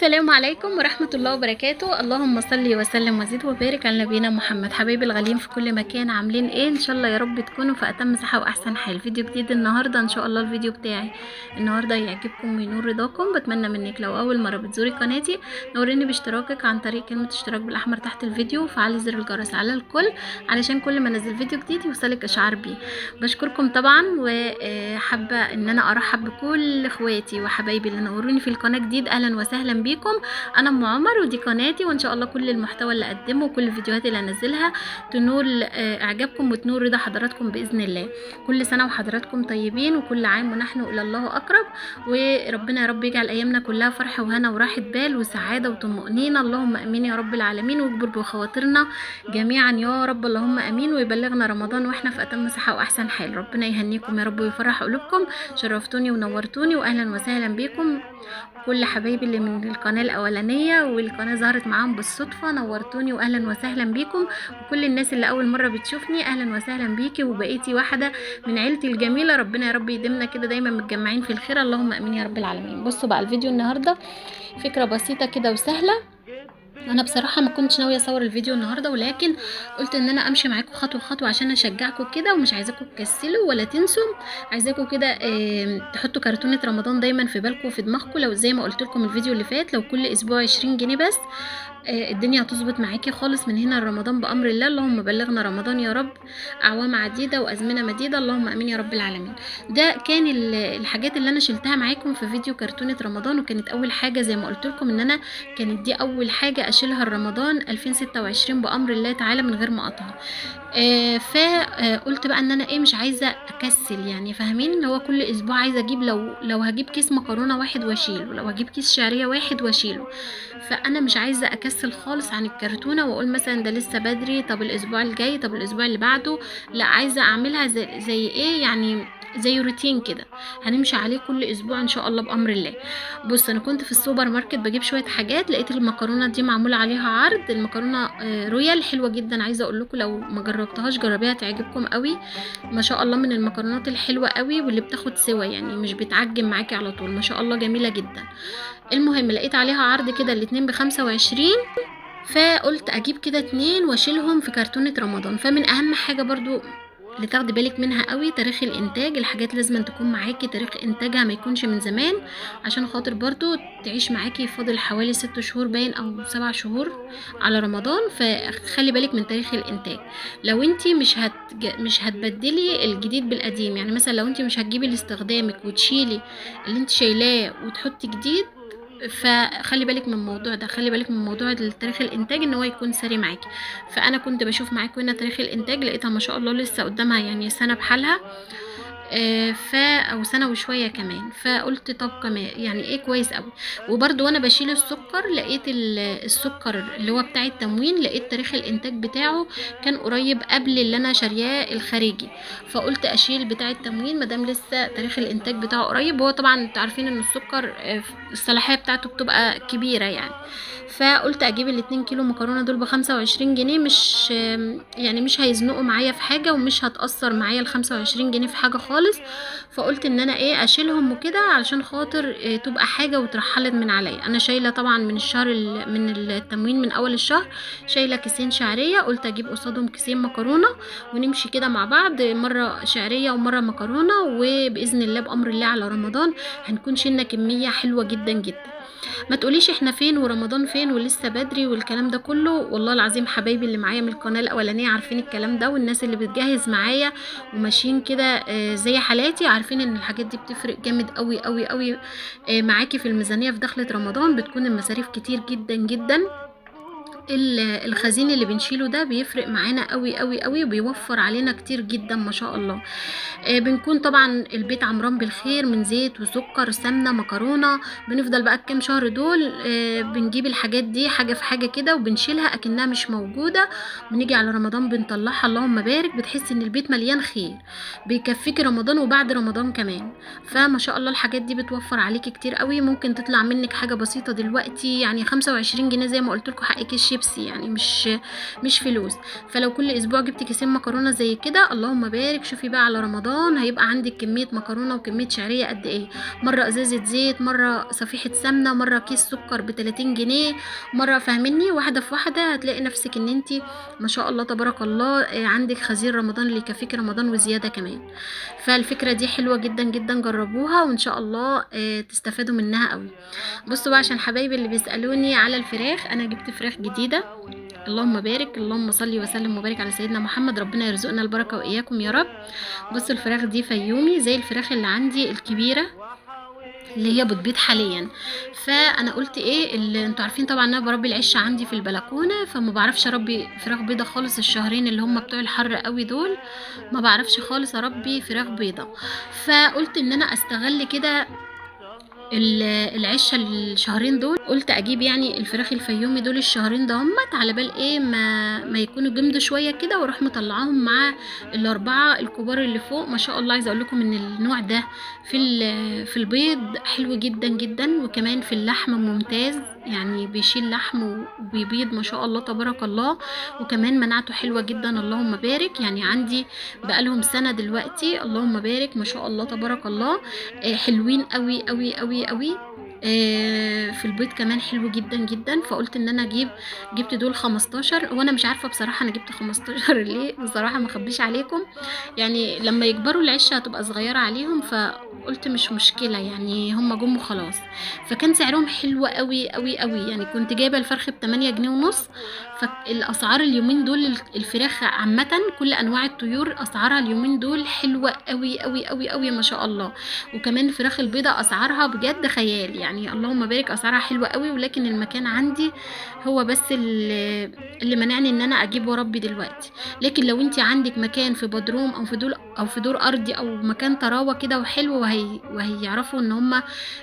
السلام عليكم ورحمة الله وبركاته. اللهم صل وسلم وزد وبارك على نبينا محمد. حبايبي الغاليين في كل مكان، عاملين ايه؟ ان شاء الله يا رب تكونوا في اتم صحة واحسن حال. فيديو جديد النهارده، ان شاء الله الفيديو بتاعي النهارده يعجبكم وينور رضاكم. بتمنى منك لو اول مرة بتزوري قناتي نوريني باشتراكك عن طريق كلمة اشتراك بالاحمر تحت الفيديو، وفعلي زر الجرس على الكل علشان كل ما انزل فيديو جديد يوصلك اشعار بيه. بشكركم طبعا، وحابة ان انا ارحب بكل اخواتي وحبايبي اللي نوروني في القناة جديد. اهلا وسهلا بيكم. انا ام عمر ودي قناتي، وان شاء الله كل المحتوى اللي اقدمه وكل الفيديوهات اللي انزلها تنول اعجابكم وتنول رضا حضراتكم باذن الله. كل سنة وحضراتكم طيبين، وكل عام ونحن الى الله اقرب، وربنا يا رب يجعل ايامنا كلها فرح وهنا وراحة بال وسعادة وطمانينة. اللهم امين يا رب العالمين، واجبر بخواطرنا جميعا يا رب، اللهم امين، ويبلغنا رمضان واحنا في اتم صحة واحسن حال. ربنا يهنيكم يا رب ويفرح قلوبكم. شرفتوني ونورتوني، واهلا وسهلا بيكم كل حبايبي اللي من القناة الاولانية والقناة ظهرت معاهم بالصدفة، نورتوني واهلا وسهلا بيكم. وكل الناس اللي اول مرة بتشوفني اهلا وسهلا بيكي، وبقيتي واحدة من عيلتي الجميلة. ربنا يا رب يديمنا كده دايما متجمعين في الخير، اللهم امين يا رب العالمين. بصوا بقى الفيديو النهارده فكرة بسيطة كده وسهلة. انا بصراحة ما كنتش ناوية اصور الفيديو النهارده، ولكن قلت ان انا امشي معاكم خطوة خطوة عشان اشجعكم كده، ومش عايزاكم تكسلوا ولا تنسوا. عايزاكم كده تحطوا كرتونة رمضان دايما في بالكم وفي دماغكم. لو زي ما قلت لكم الفيديو اللي فات، لو كل اسبوع 20 جنيه بس، الدنيا هتظبط معاكي خالص من هنا لرمضان بامر الله. اللهم بلغنا رمضان يا رب اعوام عديدة وازمنة مديدة، اللهم امين يا رب العالمين. ده كان الحاجات اللي انا شلتها معاكم في فيديو كرتونة رمضان، وكانت اول حاجة زي ما قلت لكم ان انا كانت دي اول حاجة اشيلها رمضان 2026 بامر الله تعالى من غير ما اقطعها. فقلت بقى ان انا ايه، مش عايزه اكسل، يعني فاهمين اللي هو كل اسبوع عايزه اجيب، لو هجيب كيس مكرونه واحد واشيله، لو هجيب كيس شعرية واحد واشيله. فانا مش عايزه اكسل خالص عن الكرتونه واقول مثلا ده لسه بدري، طب الاسبوع الجاي، طب الاسبوع اللي بعده. لا، عايزه اعملها زي ايه يعني، زي روتين كده هنمشي عليه كل اسبوع ان شاء الله بامر الله. بص، انا كنت في السوبر ماركت بجيب شوية حاجات، لقيت المكرونه دي معمولة عليها عرض. المكرونه رويال حلوة جدا، عايزه اقول لكم لو ما جربتهاش جربيها تعجبكم قوي ما شاء الله. من المكرونات الحلوة قوي واللي بتاخد سوا، يعني مش بتعجن معاكي على طول، ما شاء الله جميلة جدا. المهم لقيت عليها عرض كده الاتنين ب25، فقلت اجيب كده 2 واشيلهم في كرتونة رمضان. فمن اهم حاجة برضو اللي تاخدي بالك منها قوي تاريخ الانتاج. الحاجات لازم تكون معاكي تاريخ انتاجها ما يكونش من زمان، عشان خاطر برضو تعيش معاكي. فاضل حوالي 6 شهور باين او 7 شهور على رمضان، فخلي بالك من تاريخ الانتاج. لو انتي مش هتبدلي الجديد بالقديم، يعني مثلا لو انتي مش هتجيبي لاستخدامك وتشيلي اللي انت شايلاه وتحطي جديد، فخلي بالك من الموضوع ده، خلي بالك من موضوع تاريخ الانتاج ان هو يكون ساري معاكي. فانا كنت بشوف معاكم هنا تاريخ الانتاج، لقيتها ما شاء الله لسه قدامها يعني سنة بحالها، او سنة وشوية كمان. فقلت طب كمان يعني ايه، كويس قوي. وبرده وانا بشيل السكر لقيت السكر اللي هو بتاع التموين، لقيت تاريخ الانتاج بتاعه كان قريب قبل اللي انا شارياه الخارجي، فقلت اشيل بتاع التموين مادام لسه تاريخ الانتاج بتاعه قريب. هو طبعا انتوا عارفين ان السكر الصلاحية بتاعته بتبقى كبيرة يعني. فقلت اجيب ال2 كيلو مكرونه دول ب25 جنيه، مش يعني مش هيزنقوا معايا في حاجة، ومش هتاثر معايا ال25 جنيه في حاجة خالص. فقلت ان انا ايه اشيلهم وكده علشان خاطر إيه تبقى حاجة وترحلت من عليا. انا شايله طبعا من الشهر من التموين من اول الشهر شايله كيسين شعرية، قلت اجيب قصادهم كيسين مكرونه ونمشي كده مع بعض، مرة شعرية ومرة مكرونه، وباذن الله بامر الله على رمضان هنكون شلنا كمية حلوة جدا جدا. ما تقوليش احنا فين ورمضان فين ولسه بدري والكلام ده كله، والله العظيم حبايبي اللي معايا من القناة الاولانية عارفين الكلام ده، والناس اللي بتجهز معايا وماشيين كده زي حالاتي عارفين ان الحاجات دي بتفرق جامد قوي قوي قوي معاكي في الميزانية. في دخله رمضان بتكون المصاريف كتير جدا جدا، الخزين اللي بنشيله ده بيفرق معانا قوي قوي قوي، وبيوفر علينا كتير جدا ما شاء الله. بنكون طبعا البيت عمران بالخير من زيت وسكر سمنه مكرونه، بنفضل بقى الكام شهر دول بنجيب الحاجات دي حاجة في حاجة كده وبنشيلها اكنها مش موجودة، بنيجي على رمضان بنطلعها اللهم بارك، بتحس ان البيت مليان خير، بيكفيكي رمضان وبعد رمضان كمان. فما شاء الله الحاجات دي بتوفر عليكي كتير قوي. ممكن تطلع منك حاجة بسيطة دلوقتي، يعني 25 جنيه زي ما قلت لكم حق كيس شيبسي شيبسي، يعني مش فلوس. فلو كل اسبوع جبت كيسين مكرونه زي كده اللهم بارك، شوفي بقى على رمضان هيبقى عندك كمية مكرونه وكمية شعرية قد ايه. مرة ازازة زيت، مرة صفيحه سمنه، مرة كيس سكر ب 30 جنيه، مرة، فاهميني؟ واحدة في واحدة هتلاقي نفسك ان انت ما شاء الله تبارك الله عندك خزين رمضان اللي يكفيك رمضان وزيادة كمان. فالفكرة دي حلوة جدا جدا، جربوها وان شاء الله تستفادوا منها قوي. بصوا بقى عشان حبايبي اللي بيسالوني على الفراخ، انا جبت فراخ جديدة اللهم بارك، اللهم صلي وسلم وبارك على سيدنا محمد، ربنا يرزقنا البركة واياكم يا رب. بصوا الفراخ دي فيومي زي الفراخ اللي عندي الكبيرة اللي هي بتبيض حاليا. فانا قلت ايه، اللي انتوا عارفين طبعا انا بربي العشه عندي في البلكونه، فما بعرفش اربي فراخ بيضة خالص الشهرين اللي هم بتوع الحر قوي دول، ما بعرفش خالص اربي فراخ بيضة. فقلت ان انا استغل كده العشه الشهرين دول، قلت اجيب يعني الفراخ الفيومي دول الشهرين ده همت على بال ايه ما يكونوا جمدوا شوية كده، واروح مطلعاهم مع الاربعة الكبار اللي فوق. ما شاء الله عايزه اقول لكم ان النوع ده في البيض حلو جدا جدا، وكمان في اللحم ممتاز، يعني بيشيل لحم وبيبيض ما شاء الله تبارك الله، وكمان مناعته حلوة جدا اللهم بارك. يعني عندي بقالهم سنة دلوقتي اللهم بارك ما شاء الله تبارك الله، حلوين قوي قوي قوي قوي. في البيض كمان حلو جدا جدا. فقلت ان انا جبت دول 15، وانا مش عارفه بصراحة انا جبت 15 ليه بصراحة، ما اخبيش عليكم، يعني لما يكبروا العشه هتبقى صغيرة عليهم، فقلت مش مشكلة يعني هم جم وخلاص. فكان سعرهم حلو قوي قوي قوي، يعني كنت جايبه الفرخ ب 8 جنيه ونص. فالاسعار اليومين دول الفراخ عامة كل انواع الطيور اسعارها اليومين دول حلوة قوي قوي قوي قوي ما شاء الله. وكمان الفراخ البيضاء اسعارها بجد خيال، يعني اللهم بارك اسعارها حلوة قوي. ولكن المكان عندي هو بس اللي منعني ان انا اجيب واربي دلوقتي. لكن لو انت عندك مكان في بدروم او في دول او في دور ارضي او مكان طراوه كده وحلو، وهيعرفوا ان هم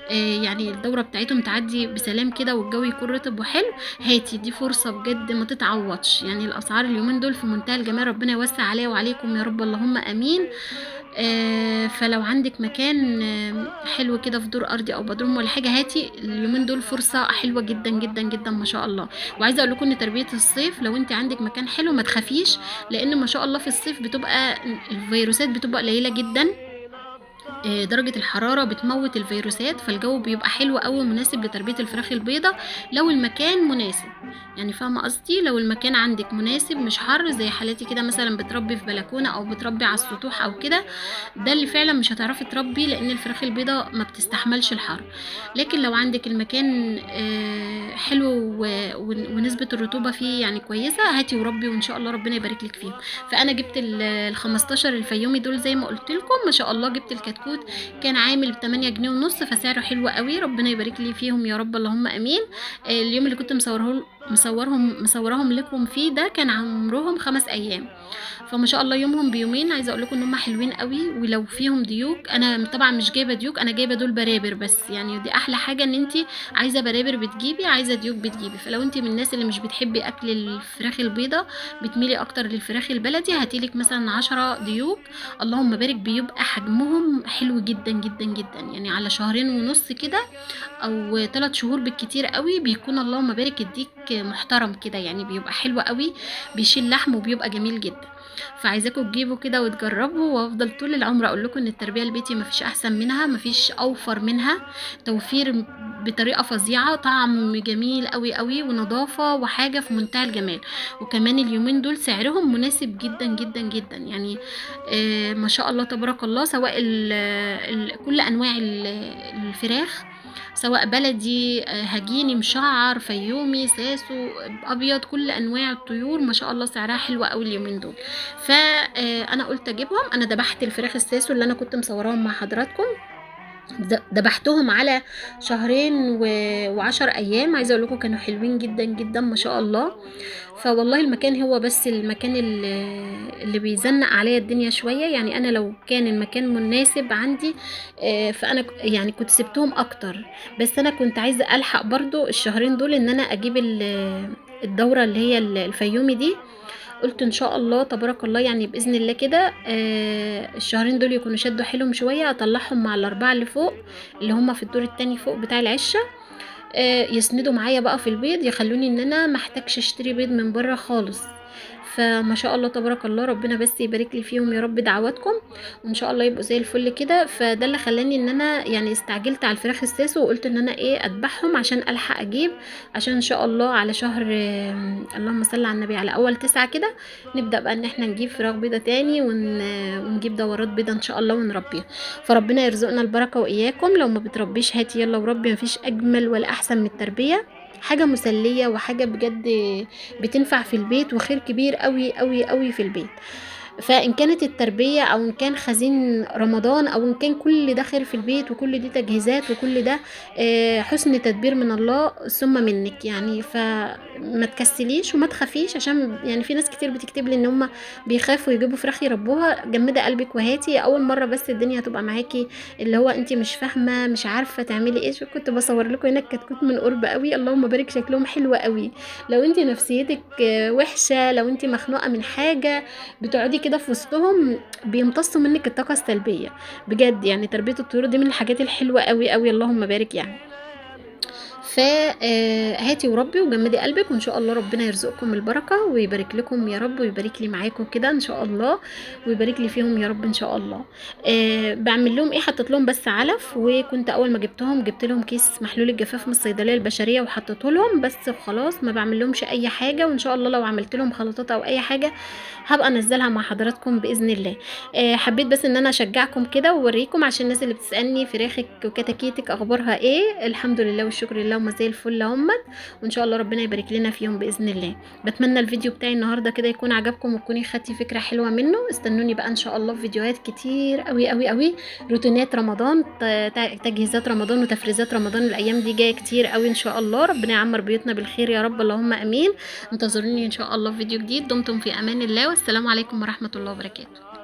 يعني الدورة بتاعتهم تعدي بسلام كده والجو يكون رطب وحلو، هاتي، دي فرصة بجد ما تتعوضش. يعني الاسعار اليومين دول في منتهى الجمال، ربنا يوسع عليا وعليكم يا رب اللهم امين. فلو عندك مكان حلو كده في دور ارضي او بدروم ولا حاجة، هاتي اليومين دول فرصة حلوة جدا جدا جدا ما شاء الله. وعايزه اقول لكم ان تربيه الصيف لو انت عندك مكان حلو ما تخافيش، لان ما شاء الله في الصيف بتبقى الفيروسات بتبقى قليله جدا، درجة الحرارة بتموت الفيروسات، فالجو بيبقى حلو قوي ومناسب لتربية الفراخ البيضة لو المكان مناسب. يعني فاهمة قصدي؟ لو المكان عندك مناسب مش حر زي حالاتي كده، مثلا بتربي في بلكونة او بتربي على السطوح او كده، ده اللي فعلا مش هتعرفي تربي لان الفراخ البيضة ما بتستحملش الحر. لكن لو عندك المكان حلو ونسبة الرطوبة فيه يعني كويسة، هاتي وربي وان شاء الله ربنا يبارك لك فيهم. فانا جبت ال 15 الفيومي دول زي ما قلت لكم ما شاء الله. جبت الكتكوت كان عامل 8 جنيه ونص، فسعره حلو قوي، ربنا يبارك لي فيهم يا رب اللهم امين. اليوم اللي كنت مصورهم لكم فيه ده كان عمرهم 5 ايام، فما شاء الله يومهم بيومين. عايزه اقول لكم ان هم حلوين قوي. ولو فيهم ديوك، انا طبعا مش جايبه ديوك، انا جايبه دول برابر بس، يعني دي احلى حاجة ان انت عايزه برابر بتجيبي، عايزه ديوك بتجيبي. فلو انت من الناس اللي مش بتحبي اكل الفراخ البيضة، بتميلي اكتر للفراخ البلدي، هاتيلك مثلا 10 ديوك اللهم بارك، بيبقى حجمهم حلو جدا جدا جدا. يعني على 2.5 شهور كده او 3 شهور بالكتير قوي بيكون اللهم بارك الديك محترم كده، يعني بيبقى حلو قوي، بيشيل لحم وبيبقى جميل جدا. فعايزاكم تجيبوا كده وتجربوا، وافضل طول العمر اقول لكم ان التربية البيتي مفيش احسن منها، مفيش اوفر منها، توفير بطريقة فظيعة، طعم جميل قوي قوي، ونظافه وحاجه في منتهى الجمال. وكمان اليومين دول سعرهم مناسب جدا جدا جدا، يعني ما شاء الله تبارك الله. سواء كل انواع الفراخ، سواء بلدي، هجيني، مشعر، فيومي، ساسو، ابيض، كل انواع الطيور ما شاء الله سعرها حلو قوي اليومين دول. فانا قلت اجيبهم. انا ذبحت الفراخ الساسو اللي انا كنت مصوراهم مع حضراتكم، ذبحتهم على 2 و10 ايام. عايزه اقول لكم كانوا حلوين جدا جدا ما شاء الله. فوالله المكان هو بس المكان اللي بيزنق عليا الدنيا شوية، يعني انا لو كان المكان مناسب عندي فانا يعني كنت سبتهم اكتر، بس انا كنت عايزه الحق برضو الشهرين دول ان انا اجيب الدورة اللي هي الفيومي دي. قلت ان شاء الله تبارك الله يعني باذن الله كده الشهرين دول يكونوا شدوا حيلهم شوية، اطلعهم مع ال4 اللي فوق اللي هم في الدور التاني فوق بتاع العشه. يسندوا معايا بقى في البيض، يخلوني ان انا ما احتاجش اشتري بيض من بره خالص. فما شاء الله تبارك الله، ربنا بس يبارك لي فيهم يا رب، دعواتكم، وان شاء الله يبقوا زي الفل كده. فده اللي خلاني ان انا يعني استعجلت على الفراخ الساسو، وقلت ان انا ايه اذبحهم عشان الحق اجيب، عشان ان شاء الله على شهر اللهم صل على النبي، على اول 9 كده نبدا بقى ان احنا نجيب فراخ بيضة تاني ونجيب دورات بيضة ان شاء الله ونربيها. فربنا يرزقنا البركة واياكم. لو ما بتربيش هاتي يلا وربي، مفيش اجمل ولا احسن من التربية، حاجة مسلية وحاجة بجد بتنفع في البيت، وخير كبير قوي قوي قوي في البيت. فإن كانت التربية أو إن كان خزين رمضان أو إن كان كل ده خير في البيت، وكل دي تجهيزات، وكل ده حسن تدبير من الله ثم منك يعني. فما تكسليش وما تخافيش، عشان يعني في ناس كتير بتكتب لي إن هم بيخافوا يجيبوا فراخ يربوها. جمدي قلبك وهاتي، أول مرة بس الدنيا هتبقى معاكي اللي هو أنت مش فاهمة مش عارفة تعملي إيه. كنت بصور لكم هناك كتكوت من قرب قوي، اللهم بارك، شكلهم حلو قوي. لو أنت نفسيتك وحشة، لو أنت مخنوقة من حاجة، بتقعدي كده في وسطهم بيمتصوا منك الطاقة السلبية بجد. يعني تربية الطيور دي من الحاجات الحلوة قوي قوي، اللهم بارك يعني. فهاتي وربي وجمدي قلبك، وان شاء الله ربنا يرزقكم البركة ويبارك لكم يا رب، ويبارك لي معاكم كده ان شاء الله، ويبارك لي فيهم يا رب ان شاء الله. بعمل لهم ايه؟ حطيت لهم بس علف، وكنت اول ما جبتهم جبت لهم كيس محلول الجفاف من الصيدلية البشرية وحطيته لهم بس، خلاص ما بعمل لهمش اي حاجة. وان شاء الله لو عملت لهم خلطات او اي حاجة هبقى انزلها مع حضراتكم باذن الله. حبيت بس ان انا اشجعكم كده واوريكم، عشان الناس اللي بتسالني فراخك وكتاكيتك اخبارها ايه. الحمد لله والشكر لله، وما زي الفل اهمت، وان شاء الله ربنا يبارك لنا فيهم باذن الله. بتمنى الفيديو بتاعي النهارده كده يكون عجبكم وتكوني خدتي فكرة حلوة منه. استنوني بقى ان شاء الله في فيديوهات كتير قوي قوي قوي، روتينات رمضان، تجهيزات رمضان وتفريزات رمضان، الايام دي جاية كتير قوي ان شاء الله. ربنا يعمر بيوتنا بالخير يا رب، اللهم امين. انتظروني ان شاء الله في فيديو جديد. دمتم في امان الله، والسلام عليكم ورحمة الله وبركاته.